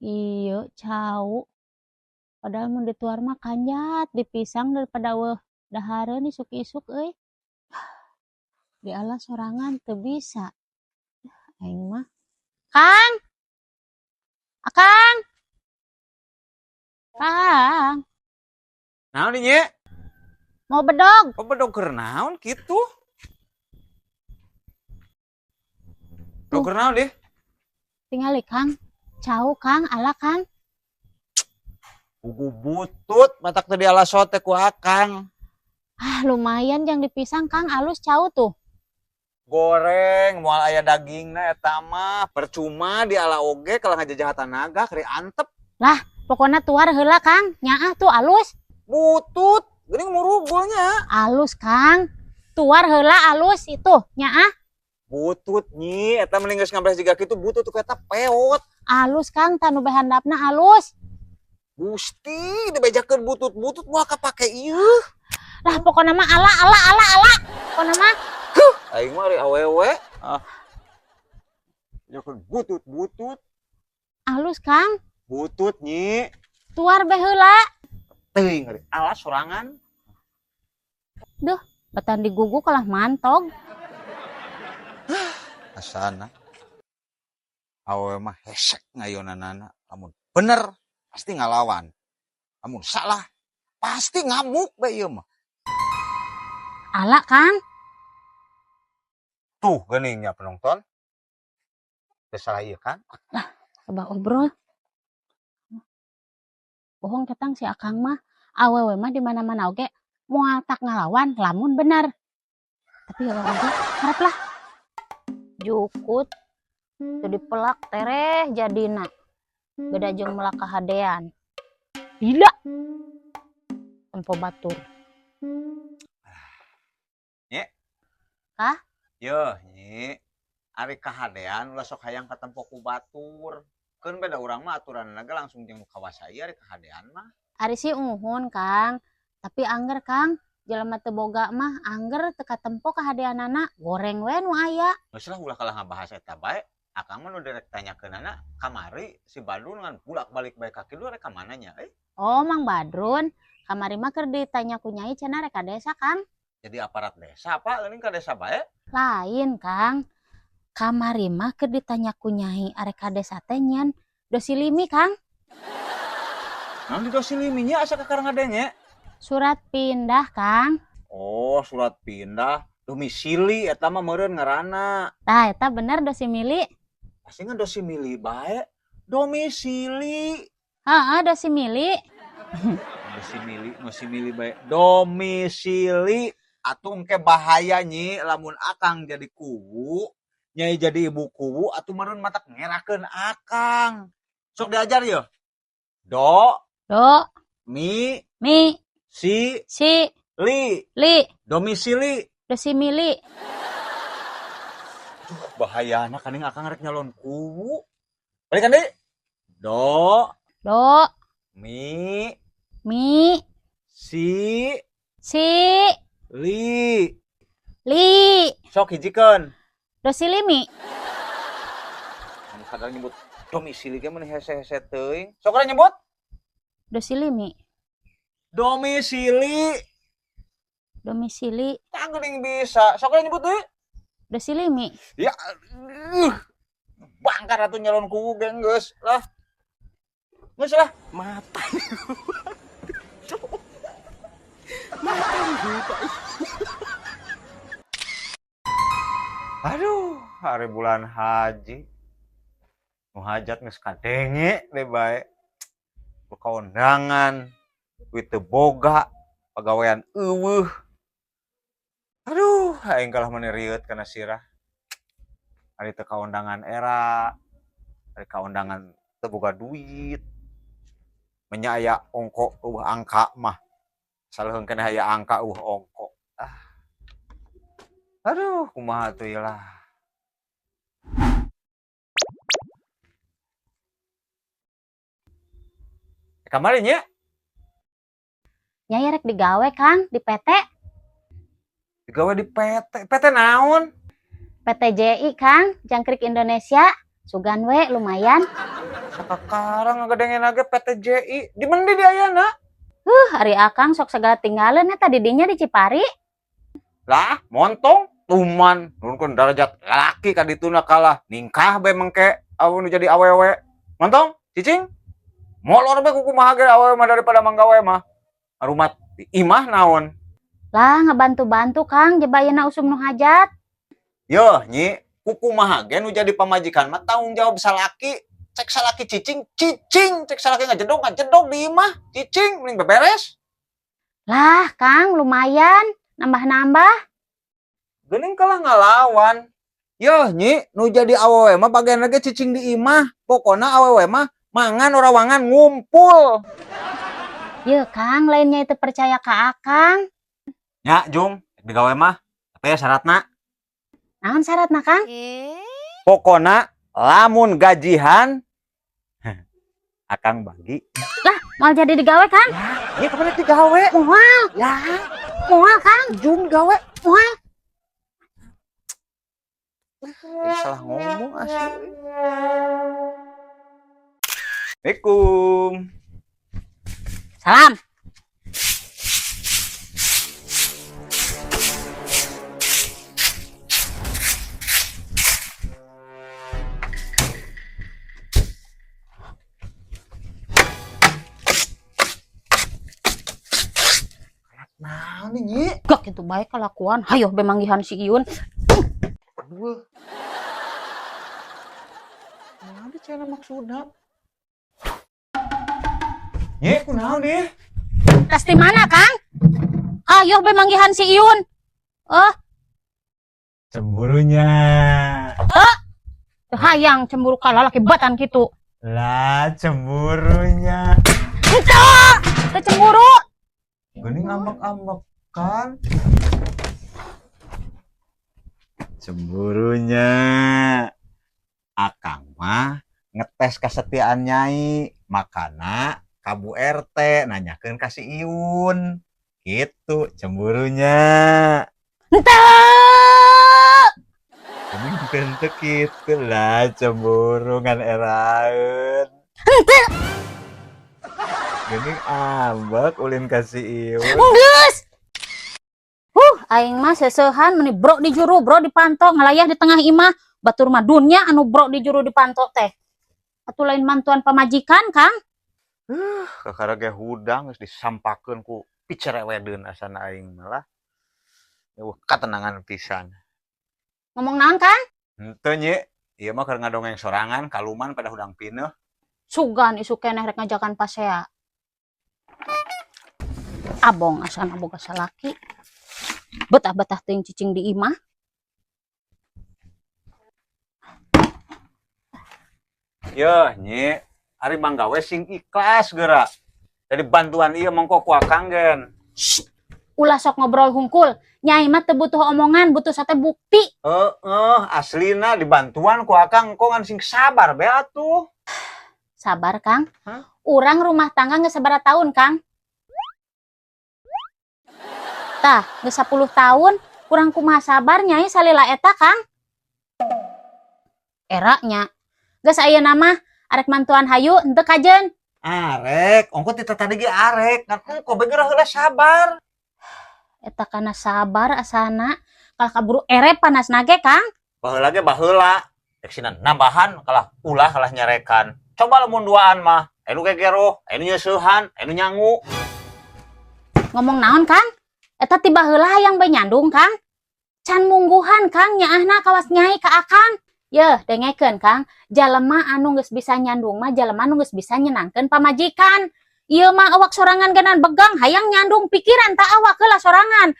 Ieu cau. Padahal mun dituar mah kanjat dipisang daripada eueuh dahareun isuk-isuk euy. Diala sorangan teu bisa. Aing mah. Kang. Akang. Kang. Naon nih, Nye? Mau bedog. Oh, bedog keur naon kitu? Bedog keur naon deh? Tingali, Kang. Cau, Kang, ala, Kang. Pugu butut matak teu diala sote ku Akang. Ah, lumayan jang dipisang, Kang, alus cau tuh. Goreng moal aya dagingna eta mah, percuma diala oge kalau ngajajah tanaga keri antep. Lah, pokoknya tuar heula, Kang. Nyaah tuh alus. Butut, geuning murugulnya. Alus, Kang. Tuar heula alus itu, nyaah. Butut nyi, eta mending geus ngabres jiga kitu butut tuh eta peot. Alus, Kang, tanu be handapna alus. Gusti, dibejakeun butut-butut moal kapake ieu. Lah pokoknya mah ala ala ala ala. Pokoknya mah Aing mah ari awewe. Ah. Bejakeun butut-butut. Alus, Kang. Butut nyi. Tuar be heula. Teuing ari alas sorangan. Duh, batan digugu kalah mantog. Asana. Awewe mah hesek ngayonanana. Lamun bener pasti ngalawan. Lamun salah pasti ngamuk bae ieu mah. Ala, Kang. Tuh geuningnya penonton. Teu salah ieu kan? Lah, coba obrol. Bohong ketang si Akang mah. Awewe mah di mana-mana oge moal tak ngalawan lamun bener. Tapi ya oge harap lah. Jukut teu dipelak tereh jadina. Beda jeung melak kahadean. Gila. Tempo batur. Nyi. Kah? Yeuh, Nyi. Ari kahadean ulah sok hayang katempo ku batur. Keun beda urang mah aturanna ge langsung jeung nu kawasa ieu ari kahadean mah. Ari sih uhun, Kang. Tapi angger, Kang, jelema teu boga mah angger teu katempo kahadeanana, goreng we nu aya. Geus lah ulah kalah ngabahas eta bae. Akang mah nu direk tanyakeunana kamari si Badrun ngan bulak-balik bae ka kitu rek ka mana nya euy? Oh, Mang Badrun, kamari mah keur ditanya ku Nyai cenah rek ka desa, Kang. Jadi aparat desa apa geuning ka desa bae? Lain, Kang. Kamari mah keur ditanya ku Nyai arek ka desa teh nyen dosilimi, Kang. Naon di dosilimi nya asa kakara ngadenge? Surat pindah, Kang. Oh, surat pindah. Domisili eta mah meureun ngaranna. Tah, eta bener dosimili. Pasti ngan dosimili bae. Domisili. Heeh, dosimili. Dosimili, dosimili bae. Domisili atuh engke bahaya nyi lamun Akang jadi kuwu, Nyai jadi ibu kuwu atuh meureun matak ngerakeun Akang. Sok diajar yeuh. Do, Do, mi, mi, si, si, li. Li. Domisili. Dosimili. Duh, bahayana kaning Akang rek nyalon kuwu. Balikan deui. Do, Do, mi, mi, si, si, li. Li. Sok hijikeun. Dosilimi. Mun sadar nyebut domisili ge mun hese-hese teuing. Sok urang nyebut. Dosilimi. Domisili. Domisili. Tah geuning bisa. Sok urang nyebut deui. Dosilimi. Ya, bangkar atuh nyalon kuwu ge geus lah. Geus lah. Mata. Mata buta. Aduh, hari bulan haji. Nu hajat geus kadenge deui bae. Kaondangan, duit teu boga, pagawean eueuh. Aduh, aing kalah meuni rieut kana sirah. Ari teu kaondangan era, ari kaondangan teu boga duit. Menya aya ongko eueuh angka mah. Saleuheung keneh aya angka eueuh ongko. Ah. Aduh, kumaha atuh ieu lah. Kamari nya? Nyai rek digawe, Kang, di PT. Digawe di PT. PT naon? PT JI, Kang, Jangkrik Indonesia. Sugan we lumayan. Sakakarang ngagedengen ge PT JI. Di mendi di ayana? Ari Akang sok segala tinggalin eta di dinya di Cipari. Lah, montong tuman nurunkeun darajat lalaki ka dituna kalah. Ningkah bae mengke awewe nu jadi awewe. Montong, cicing. Molor bae kumaha ge awewe mah daripada manggawe mah. Arumat di imah naon? Lah, ngebantu-bantu, Kang, jebayana usum nu hajat. Yo, Nyi, kukumaha ge nu jadi pamajikan mah tanggung jawab salaki. Cek salaki cicing, cicing. Cek salaki ngajedog, ngajedog di imah. Cicing, mending beberes. Lah, Kang, lumayan nambah-nambah. Geuning kalah ngalawan. Yo, Nyi, nu jadi awewe mah bagian ge cicing di imah. Pokona awewe mah mangan ora wangan ngumpul. Ye, Kang, lainnya itu percaya ke Akang. Ya, Jung, digawe mah. Tapi ya syaratna. Naon syaratna, Kang? Pokona lamun gajian Akang bagi. Mau jadi digawe, Kang? Ya, kemana digawe? Moal, Ya, moal, Kang. Jung gawe. Moal. Salah ngomong asli. Assalamualaikum. Salam. Nah, nih, Nyi. Gak gitu baik kelakuan. Hayo be manggihan si Iyun. Aduh. Nah, di cenah maksudna. Nyi, kunaon dia? Tas di mana, Kang? Ayo be manggihan si Iyun. Eh, Cemburunya. Teu hayang cemburu kalah laki batan gitu. Lah, cemburunya. Henteu, teu cemburu. Geuning ambek-ambek kan. Cemburunya. Akang mah ngetes kesetiaan Nyai, makana ka Bu RT nanyakeun ka si Iyun. Gitu cemburunya. Henteu. Ini tentu gitu lah cemburu ngan eraeun. Henteu. Geuning ambek ulin ka si Iyun. Geus. Aing mah seuseuhan meni bro di juru, bro di panto, ngalayah di tengah imah. Batur mah dunya anu bro di juru di panto teh. Atuh lain mantuan pamajikan, Kang. Kakara ge hudang geus disampakeun ku picerewedeun asana aing malah. Eueuh katenangan pisan. Ngomong naon, Kang? Henteu, Nyi, ieu mah keur ngadongeng sorangan kaluman pada hudang pineuh. Sugan isuk keneh rek ngajakan pasea. Abong asana boga salaki. Betah-betah teuing cicing di imah. Yeuh, Nyi, ari manggawe sing ikhlas geura. Jadi bantuan ieu mongko ku Akang gen. Shh. Ulah sok ngobrol hungkul. Nyai mah teu butuh omongan, butuh sate bukti. Heeh, aslina dibantuan ku Akang kok ngan sing sabar be atuh. Sabar, Kang. Hah? Urang rumah tangga geus sabaraha tahun, Kang? Tah, geus 10 tahun, kurang kumaha sabar Nyai salila eta, Kang? Era nya. Geus ayeuna mah arek mantuan hayu henteu kajen. Arek, ongko ti tadi ge arek, ngan engko be geura heula sabar. Eta kana sabar asana, kalah kaburu ere panas nage, Kang. Baheula ge baheula, rek sina nambahan kalah ulah kalah nyarekan. Coba lamun duaan mah, anu gegeroh, anu nyeuseuhan, anu nyangu. Ngomong naon, Kang? Eta ti baheula hayang bae nyandung, Kang. Can mungguhan, Kang, nyaahna kawas Nyai ka Akang. Yeuh, dengekeun, Kang. Jalema anu geus bisa nyandung mah jalema anu geus bisa nyenangkeun pamajikan. Ieu mah awak sorangan genan begang hayang nyandung pikiran tak awak heula sorangan.